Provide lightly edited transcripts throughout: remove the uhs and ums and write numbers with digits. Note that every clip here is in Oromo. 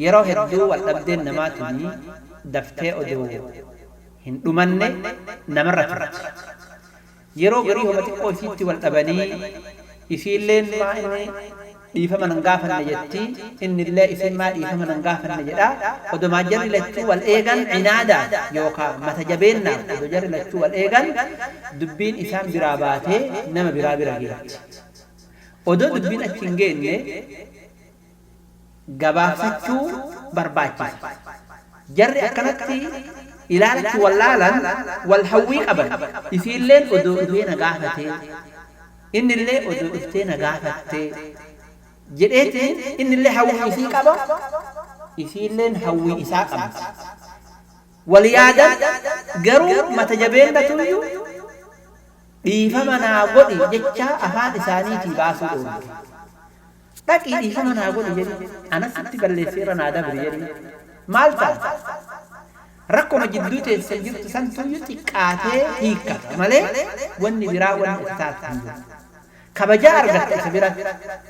Yeroo hedduu wal dhabdeen namaa tuni daftee odoo hin dhumanne namarra turti. Yeroo garii homa xiqqoo isiitti wal dhabanii isiilleen maa inni dhiifama nan gaafanne jetti, innillee isiin maa dhiifama nan gaafanne jedha. Odomaa jarri lachuu wal eegan cinaadaaf yookaa mata jabeennaaf odoo jarri lachuu wal eegan dubbiin isaan biraa baatee nama biraa bira geetti. Odoo dubbiin achi hin geenne gabaabsachuu barbaachisa. Jarri akkanatti ilaalatti wallaalan wal hawwii qaban. Isiilleen odoo dhufee na gaafatee, innillee odoo dhuftee na gaafattee jedheetiin innillee hawwii isii qaba, isiilleen hawwii isaa qabdi. Wal yaadan garuu mata jabeennatuyyuu dhiifama naa godhi jechaa afaan isaaniitii baasuu dhoorge. Dhaqii dhiifama naa godhi jedhi. Anas sitti balleesseera naa dabri jedhi. Maal taata? Rakkoma jidduu teessan jirtu santuyyuu xiqqaatee hiikkata malee wanni biraa wanni ati taatu hin jiru. Kabajaa argatta isa biratti,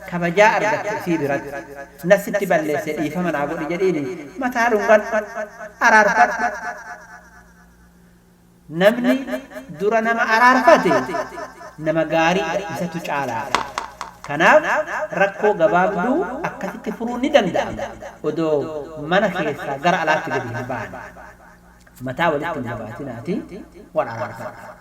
kabajaa argatta isii biratti. Nas sitti balleesse dhiifama naa godhi jedhiini mataa dhungadhu, araarfadhu. Namni dura nama araarfate nama gaariidha isatu caalaadha. Kanaaf rakkoo gabaabduu akkasitti furuun ni danda'ama odoo mana keessaa gara alaatti gadi hin baane. Mataa walitti hin jabaatinaatii wal araarfadhaa.